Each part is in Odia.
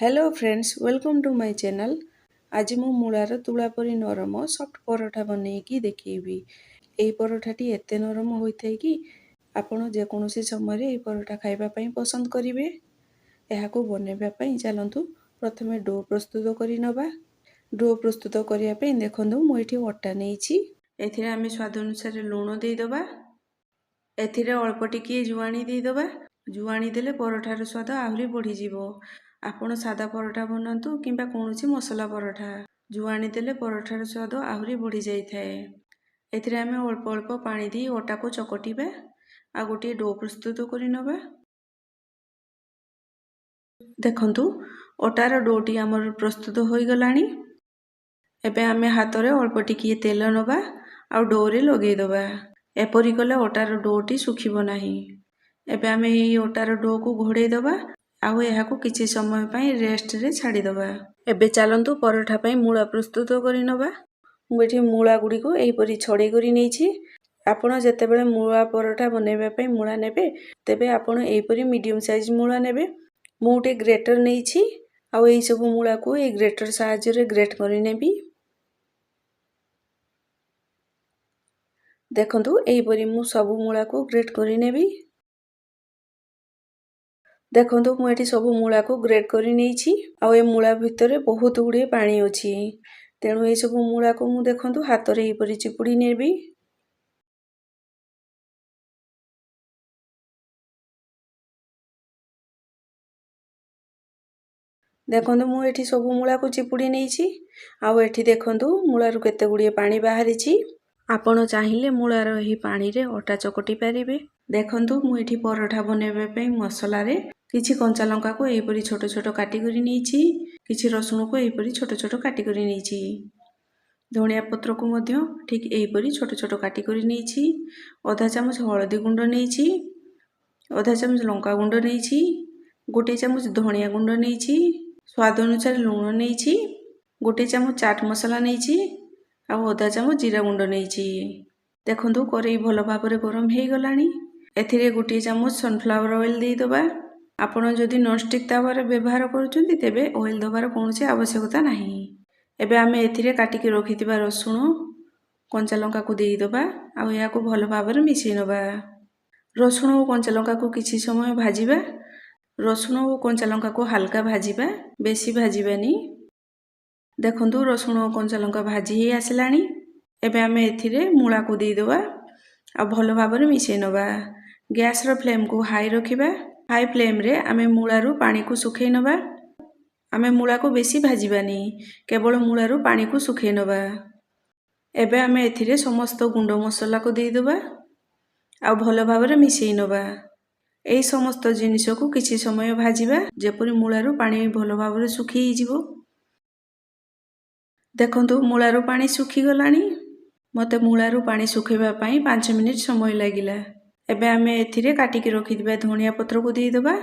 Hello friends, welcome to my channel. ଆଜି ମୁଁ ମୂଳାର ତୁଳା ପରି ନରମ ସଫ୍ଟ ପରଠା ବନେଇକି ଦେଖେଇବି। ଏହି ପରଠାଟି ଏତେ ନରମ ହୋଇଥାଏ କି ଆପଣ ଯେକୌଣସି ସମୟରେ ଏହି ପରଠା ଖାଇବା ପାଇଁ ପସନ୍ଦ କରିବେ। ଏହାକୁ ବନେଇବା ପାଇଁ ଚାଲନ୍ତୁ ପ୍ରଥମେ do ପ୍ରସ୍ତୁତ କରି ନେବା। Do ପ୍ରସ୍ତୁତ କରିବା ପାଇଁ ଦେଖନ୍ତୁ, ମୁଁ ଏଠି ଅଟା ନେଇଛି। ଏଥିରେ ଆମେ ସ୍ୱାଦ ଅନୁସାରେ ଲୁଣ ଦେଇଦେବା। ଏଥିରେ ଅଳ୍ପ ଟିକିଏ ଜୁଆଣି ଦେଇଦେବା। ଜୁଆଣି ଦେଲେ ପରଠାର ସ୍ୱାଦ ଆହୁରି ବଢ଼ିଯିବ। ଆପଣ ସାଦା ପରଠା ବନାନ୍ତୁ କିମ୍ବା କୌଣସି ମସଲା ପରଠା, ଜୁଆଣି ଦେଲେ ପରଠାର ସ୍ୱାଦ ଆହୁରି ବଢ଼ିଯାଇଥାଏ। ଏଥିରେ ଆମେ ଅଳ୍ପ ଅଳ୍ପ ପାଣି ଦେଇ ଅଟାକୁ ଚକଟିବା ଆଉ ଗୋଟିଏ do ପ୍ରସ୍ତୁତ କରି ନେବା। ଦେଖନ୍ତୁ, ଅଟାର ଡୋଟି ଆମର ପ୍ରସ୍ତୁତ ହୋଇଗଲାଣି। ଏବେ ଆମେ ହାତରେ ଅଳ୍ପ ଟିକିଏ ତେଲ ନେବା ଆଉ ଡୋରେ ଲଗେଇଦେବା। ଏପରି କଲେ ଅଟାର ଡୋଟି ଶୁଖିବ ନାହିଁ। ଏବେ ଆମେ ଏଇ ଅଟାର ଡୋକୁ ଘୋଡ଼େଇ ଦେବା ଆଉ ଏହାକୁ କିଛି ସମୟ ପାଇଁ ରେଷ୍ଟରେ ଛାଡ଼ିଦେବା। ଏବେ ଚାଲନ୍ତୁ ପରଠା ପାଇଁ ମୂଳା ପ୍ରସ୍ତୁତ କରି ନେବା। ମୁଁ ଏଠି ମୂଳା ଗୁଡ଼ିକୁ ଏହିପରି ଛଡ଼େଇ କରି ନେଇଛି। ଆପଣ ଯେତେବେଳେ ମୂଳା ପରଠା ବନେଇବା ପାଇଁ ମୂଳା ନେବେ, ତେବେ ଆପଣ ଏହିପରି ମିଡ଼ିୟମ୍ ସାଇଜ୍ ମୂଳା ନେବେ। ମୁଁ ଗୋଟେ ଗ୍ରେଟର୍ ନେଇଛି ଆଉ ଏହିସବୁ ମୂଳାକୁ ଏଇ ଗ୍ରେଟର୍ ସାହାଯ୍ୟରେ ଗ୍ରେଟ୍ କରିନେବି। ଦେଖନ୍ତୁ, ଏହିପରି ମୁଁ ସବୁ ମୂଳାକୁ ଗ୍ରେଟ୍ କରିନେବି। ଦେଖନ୍ତୁ, ମୁଁ ଏଠି ସବୁ ମୂଳାକୁ ଗ୍ରେଟ୍ କରି ନେଇଛି ଆଉ ଏ ମୂଳା ଭିତରେ ବହୁତ ଗୁଡ଼ିଏ ପାଣି ଅଛି। ତେଣୁ ଏସବୁ ମୂଳାକୁ ମୁଁ ଦେଖନ୍ତୁ ହାତରେ ଏହିପରି ଚିପୁଡ଼ି ନେବି। ଦେଖନ୍ତୁ, ମୁଁ ଏଠି ସବୁ ମୂଳାକୁ ଚିପୁଡ଼ି ନେଇଛି ଆଉ ଏଠି ଦେଖନ୍ତୁ ମୂଳାରୁ କେତେ ଗୁଡ଼ିଏ ପାଣି ବାହାରିଛି। ଆପଣ ଚାହିଁଲେ ମୂଳାର ଏହି ପାଣିରେ ଅଟା ଚକଟି ପାରିବେ। ଦେଖନ୍ତୁ, ମୁଁ ଏଠି ପରଠା ବନେଇବା ପାଇଁ ମସଲାରେ କିଛି କଞ୍ଚା ଲଙ୍କାକୁ ଏହିପରି ଛୋଟ ଛୋଟ କାଟିକରି ନେଇଛି। କିଛି ରସୁଣକୁ ଏହିପରି ଛୋଟ ଛୋଟ କାଟିକରି ନେଇଛି। ଧଣିଆ ପତ୍ରକୁ ମଧ୍ୟ ଠିକ୍ ଏହିପରି ଛୋଟ ଛୋଟ କାଟିକରି ନେଇଛି। ଅଧା ଚାମଚ ହଳଦୀ ଗୁଣ୍ଡ ନେଇଛି, ଅଧା ଚାମଚ ଲଙ୍କା ଗୁଣ୍ଡ ନେଇଛି, 1 ଚାମଚ ଧଣିଆ ଗୁଣ୍ଡ ନେଇଛି, ସ୍ୱାଦ ଅନୁସାରେ ଲୁଣ ନେଇଛି, 1 ଚାମଚ ଚାଟ୍ ମସଲା ନେଇଛି ଆଉ ଅଧା ଚାମଚ ଜିରା ଗୁଣ୍ଡ ନେଇଛି। ଦେଖନ୍ତୁ, କରେଇ ଭଲ ଭାବରେ ଗରମ ହେଇଗଲାଣି। ଏଥିରେ 1 ଚାମଚ ସନଫ୍ଲାୱାର ଅଏଲ୍ ଦେଇଦେବା। ଆପଣ ଯଦି ନନଷ୍ଟିକ୍ ତାୱାରେ ବ୍ୟବହାର କରୁଛନ୍ତି, ତେବେ ଅଏଲ୍ ଦେବାର କୌଣସି ଆବଶ୍ୟକତା ନାହିଁ। ଏବେ ଆମେ ଏଥିରେ କାଟିକି ରଖିଥିବା ରସୁଣ, କଞ୍ଚା ଲଙ୍କାକୁ ଦେଇଦେବା ଆଉ ଏହାକୁ ଭଲ ଭାବରେ ମିଶାଇ ନେବା। ରସୁଣ ଓ କଞ୍ଚା ଲଙ୍କାକୁ କିଛି ସମୟ ଭାଜିବା। ରସୁଣ ଓ କଞ୍ଚା ଲଙ୍କାକୁ ହାଲକା ଭାଜିବା, ବେଶୀ ଭାଜିବାନି। ଦେଖନ୍ତୁ, ରସୁଣ ଓ କଞ୍ଚା ଲଙ୍କା ଭାଜି ହେଇ ଆସିଲାଣି। ଏବେ ଆମେ ଏଥିରେ ମୂଳାକୁ ଦେଇଦେବା ଆଉ ଭଲ ଭାବରେ ମିଶାଇ ନେବା। ଗ୍ୟାସ୍ର ଫ୍ଲେମ୍କୁ ହାଇ ରଖିବା। ହାଇ ଫ୍ଲେମ୍ରେ ଆମେ ମୂଳାରୁ ପାଣିକୁ ଶୁଖେଇ ନେବା। ଆମେ ମୂଳାକୁ ବେଶୀ ଭାଜିବାନି, କେବଳ ମୂଳାରୁ ପାଣିକୁ ଶୁଖେଇ ନେବା। ଏବେ ଆମେ ଏଥିରେ ସମସ୍ତ ଗୁଣ୍ଡ ମସଲାକୁ ଦେଇଦେବା ଆଉ ଭଲ ଭାବରେ ମିଶାଇ ନେବା। ଏହି ସମସ୍ତ ଜିନିଷକୁ କିଛି ସମୟ ଭାଜିବା, ଯେପରି ମୂଳାରୁ ପାଣି ଭଲ ଭାବରେ ଶୁଖି ହେଇଯିବ। ଦେଖନ୍ତୁ, ମୂଳାରୁ ପାଣି ଶୁଖିଗଲାଣି। ମୋତେ ମୂଳାରୁ ପାଣି ଶୁଖାଇବା ପାଇଁ 5 ମିନିଟ୍ ସମୟ ଲାଗିଲା। ଏବେ ଆମେ ଏଥିରେ କାଟିକି ରଖିଥିବା ଧଣିଆ ପତ୍ରକୁ ଦେଇଦେବା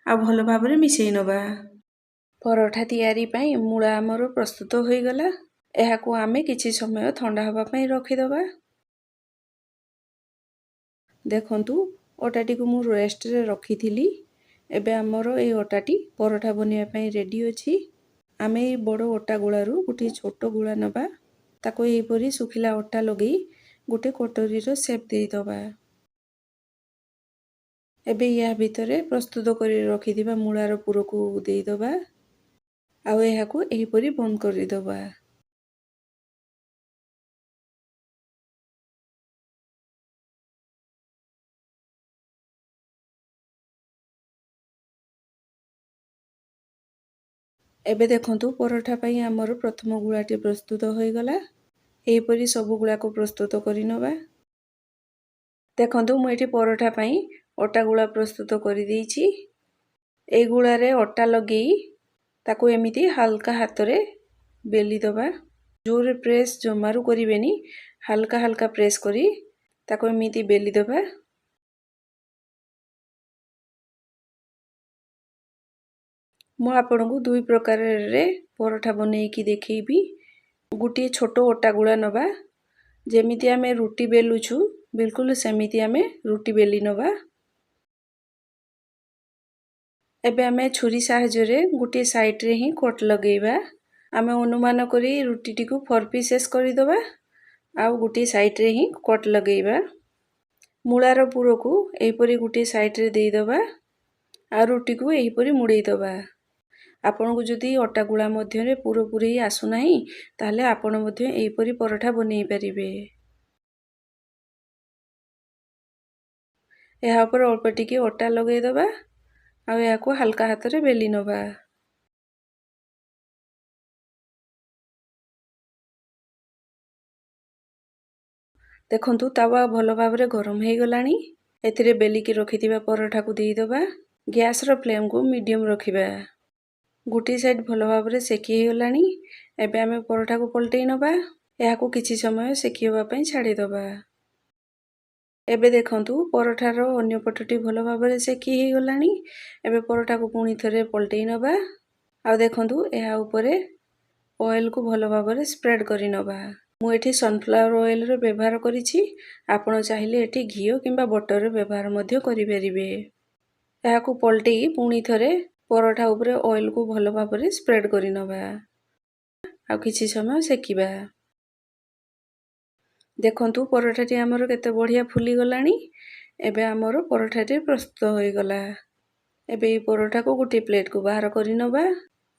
ଆଉ ଭଲ ଭାବରେ ମିଶାଇ ନେବା। ପରଠା ତିଆରି ପାଇଁ ମୂଳା ଆମର ପ୍ରସ୍ତୁତ ହୋଇଗଲା। ଏହାକୁ ଆମେ କିଛି ସମୟ ଥଣ୍ଡା ହେବା ପାଇଁ ରଖିଦେବା। ଦେଖନ୍ତୁ, ଅଟାଟିକୁ ମୁଁ ରେଷ୍ଟରେ ରଖିଥିଲି। ଏବେ ଆମର ଏଇ ଅଟାଟି ପରଠା ବନେଇବା ପାଇଁ ରେଡ଼ି ଅଛି। ଆମେ ଏଇ ବଡ଼ ଅଟା ଗୁଳାରୁ ଗୋଟିଏ ଛୋଟ ଗୁଳା ନେବା। ତାକୁ ଏହିପରି ଶୁଖିଲା ଅଟା ଲଗେଇ ଗୋଟେ କଟୋରୀର ସେପ୍ ଦେଇଦେବା। ଏବେ ୟା ଭିତରେ ପ୍ରସ୍ତୁତ କରି ରଖିଥିବା ମୂଳାର ପୁରକୁ ଦେଇଦେବା ଆଉ ଏହାକୁ ଏହିପରି ବନ୍ଦ କରିଦେବା। ଏବେ ଦେଖନ୍ତୁ, ପରଠା ପାଇଁ ଆମର ପ୍ରଥମ ଗୁଳାଟି ପ୍ରସ୍ତୁତ ହୋଇଗଲା। ଏହିପରି ସବୁ ଗୁଳାକୁ ପ୍ରସ୍ତୁତ କରିନେବା। ଦେଖନ୍ତୁ, ମୁଁ ଏଠି ପରଠା ପାଇଁ ଅଟା ଗୁଳା ପ୍ରସ୍ତୁତ କରିଦେଇଛି। ଏଇ ଗୁଳାରେ ଅଟା ଲଗେଇ ତାକୁ ଏମିତି ହାଲକା ହାତରେ ବେଲି ଦେବା। ଜୋରରେ ପ୍ରେସ୍ ଜମାରୁ କରିବେନି, ହାଲକା ହାଲକା ପ୍ରେସ୍ କରି ତାକୁ ଏମିତି ବେଲି ଦେବା। ମୁଁ ଆପଣଙ୍କୁ ଦୁଇ ପ୍ରକାରରେ ପରଠା ବନେଇକି ଦେଖେଇବି। ଗୋଟିଏ ଛୋଟ ଅଟା ଗୁଳା ନେବା। ଯେମିତି ଆମେ ରୁଟି ବେଲୁଛୁ, ବିଲକୁଲ ସେମିତି ଆମେ ରୁଟି ବେଲି ନେବା। ଏବେ ଆମେ ଛୁରୀ ସାହାଯ୍ୟରେ ଗୋଟିଏ ସାଇଡ଼୍ରେ ହିଁ କଟ୍ ଲଗେଇବା। ଆମେ ଅନୁମାନ କରି ରୁଟିଟିକୁ 4 ପିସେସ୍ କରିଦେବା ଆଉ ଗୋଟିଏ ସାଇଡ଼୍ରେ ହିଁ କଟ୍ ଲଗେଇବା। ମୂଳାର ପୁରକୁ ଏହିପରି ଗୋଟିଏ ସାଇଡ଼୍ରେ ଦେଇଦେବା ଆଉ ରୁଟିକୁ ଏହିପରି ମୁଡ଼େଇ ଦେବା। ଆପଣଙ୍କୁ ଯଦି ଅଟା ଗୁଳା ମଧ୍ୟରେ ପୁର ପୂରେଇ ଆସୁନାହିଁ, ତାହେଲେ ଆପଣ ମଧ୍ୟ ଏହିପରି ପରଠା ବନେଇ ପାରିବେ। ଏହା ଉପରେ ଅଳ୍ପ ଟିକେ ଅଟା ଲଗେଇଦେବା ଆଉ ଏହାକୁ ହାଲକା ହାତରେ ବେଲି ନେବା। ଦେଖନ୍ତୁ, ତାୱା ଭଲ ଭାବରେ ଗରମ ହେଇଗଲାଣି। ଏଥିରେ ବେଲିକି ରଖିଥିବା ପରଠାକୁ ଦେଇଦେବା। ଗ୍ୟାସ୍ର ଫ୍ଲେମ୍କୁ ମିଡ଼ିୟମ୍ ରଖିବା। ଗୋଟିଏ ସାଇଡ଼୍ ଭଲ ଭାବରେ ସେକି ହେଇଗଲାଣି। ଏବେ ଆମେ ପରଠାକୁ ପଲଟେଇ ନେବା। ଏହାକୁ କିଛି ସମୟ ସେକି ହେବା ପାଇଁ ଛାଡ଼ିଦେବା। ଏବେ ଦେଖନ୍ତୁ, ପରଠାର ଅନ୍ୟ ପଟଟି ଭଲ ଭାବରେ ସେକି ହେଇଗଲାଣି। ଏବେ ପରଠାକୁ ପୁଣି ଥରେ ପଲଟେଇ ନେବା ଆଉ ଦେଖନ୍ତୁ, ଏହା ଉପରେ ଅଏଲ୍କୁ ଭଲ ଭାବରେ ସ୍ପ୍ରେଡ଼୍ କରି ନେବା। ମୁଁ ଏଠି ସନଫ୍ଲାୱାର ଅଏଲ୍ର ବ୍ୟବହାର କରିଛି। ଆପଣ ଚାହିଁଲେ ଏଠି ଘିଅ କିମ୍ବା ବଟର୍ର ବ୍ୟବହାର ମଧ୍ୟ କରିପାରିବେ। ଏହାକୁ ପଲଟେଇ ପୁଣି ଥରେ ପରଠା ଉପରେ ଅଏଲ୍କୁ ଭଲ ଭାବରେ ସ୍ପ୍ରେଡ଼୍ କରି ନେବା ଆଉ କିଛି ସମୟ ସେକିବା। ଦେଖନ୍ତୁ, ପରଠାଟି ଆମର କେତେ ବଢ଼ିଆ ଫୁଲିଗଲାଣି। ଏବେ ଆମର ପରଠାଟି ପ୍ରସ୍ତୁତ ହୋଇଗଲା। ଏବେ ଏଇ ପରଠାକୁ ଗୋଟିଏ ପ୍ଲେଟ୍କୁ ବାହାର କରିନେବା।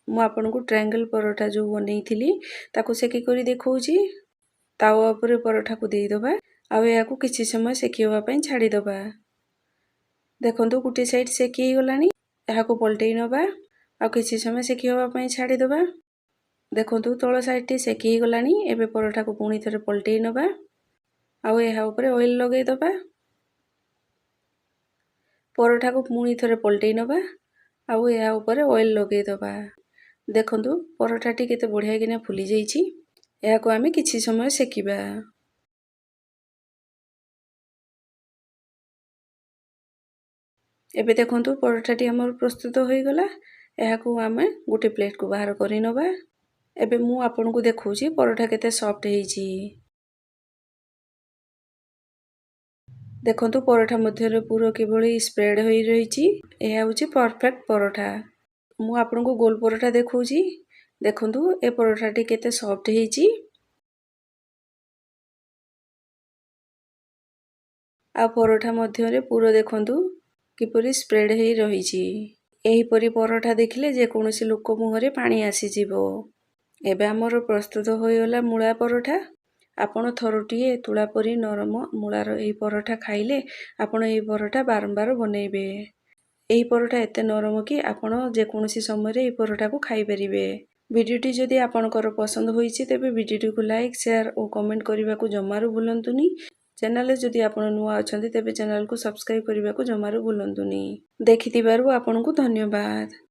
ମୁଁ ଆପଣଙ୍କୁ ଟ୍ରାଙ୍ଗେଲ୍ ପରଠା ଯେଉଁ ବନେଇଥିଲି, ତାକୁ ସେକି କରି ଦେଖାଉଛି। ତାୱା ଉପରେ ପରଠାକୁ ଦେଇଦେବା ଆଉ ଏହାକୁ କିଛି ସମୟ ସେକି ହେବା ପାଇଁ ଛାଡ଼ିଦେବା। ଦେଖନ୍ତୁ, ଗୋଟିଏ ସାଇଡ଼୍ ସେକି ହେଇଗଲାଣି। ଏହାକୁ ପଲଟେଇ ନେବା ଆଉ କିଛି ସମୟ ସେକି ହେବା ପାଇଁ ଛାଡ଼ିଦେବା। ଦେଖନ୍ତୁ, ତଳ ସାଇଡ଼୍ଟି ସେକି ହେଇଗଲାଣି। ଏବେ ପରଠାକୁ ପୁଣି ଥରେ ପଲଟେଇ ନେବା ଆଉ ଏହା ଉପରେ ଅଏଲ୍ ଲଗେଇଦେବା। ପରଠାକୁ ପୁଣି ଥରେ ପଲଟେଇ ନେବା ଆଉ ଏହା ଉପରେ ଅଏଲ୍ ଲଗେଇଦେବା। ଦେଖନ୍ତୁ, ପରଠାଟି କେତେ ବଢ଼ିଆ କିନା ଫୁଲି ଯାଇଛି। ଏହାକୁ ଆମେ କିଛି ସମୟ ସେକିବା। ଏବେ ଦେଖନ୍ତୁ, ପରଠାଟି ଆମର ପ୍ରସ୍ତୁତ ହୋଇଗଲା। ଏହାକୁ ଆମେ ଗୋଟେ ପ୍ଲେଟ୍କୁ ବାହାର କରିନେବା। ଏବେ ମୁଁ ଆପଣଙ୍କୁ ଦେଖାଉଛି ପରଠା କେତେ ସଫ୍ଟ ହେଇଛି। ଦେଖନ୍ତୁ, ପରଠା ମଧ୍ୟରେ ପୁର କିଭଳି ସ୍ପ୍ରେଡ୍ ହୋଇ ରହିଛି। ଏହା ହେଉଛି ପରଫେକ୍ଟ ପରଠା। ମୁଁ ଆପଣଙ୍କୁ ଗୋଲ ପରଠା ଦେଖାଉଛି। ଦେଖନ୍ତୁ, ଏ ପରଠାଟି କେତେ ସଫ୍ଟ ହେଇଛି ଆଉ ପରଠା ମଧ୍ୟରେ ପୁର ଦେଖନ୍ତୁ କିପରି ସ୍ପ୍ରେଡ୍ ହେଇ ରହିଛି। ଏହିପରି ପରଠା ଦେଖିଲେ ଯେକୌଣସି ଲୋକ ମୁହଁରେ ପାଣି ଆସିଯିବ। ଏବେ ଆମର ପ୍ରସ୍ତୁତ ହୋଇଗଲା ମୂଳା ପରଠା। ଆପଣ ଥରୁଟିଏ ତୁଳା ପରି ନରମ ମୂଳାର ଏହି ପରଠା ଖାଇଲେ ଆପଣ ଏହି ପରଠା ବାରମ୍ବାର ବନେଇବେ। ଏହି ପରଠା ଏତେ ନରମ କି ଆପଣ ଯେକୌଣସି ସମୟରେ ଏହି ପରଠାକୁ ଖାଇପାରିବେ। ଭିଡ଼ିଓଟି ଯଦି ଆପଣଙ୍କର ପସନ୍ଦ ହୋଇଛି, ତେବେ ଭିଡ଼ିଓଟିକୁ ଲାଇକ୍, ସେୟାର ଓ କମେଣ୍ଟ କରିବାକୁ ଜମାରୁ ଭୁଲନ୍ତୁନି। ଚ୍ୟାନେଲରେ ଯଦି ଆପଣ ନୂଆ ଅଛନ୍ତି, ତେବେ ଚ୍ୟାନେଲକୁ ସବସ୍କ୍ରାଇବ୍ କରିବାକୁ ଜମାରୁ ଭୁଲନ୍ତୁନି। ଦେଖିଥିବାରୁ ଆପଣଙ୍କୁ ଧନ୍ୟବାଦ।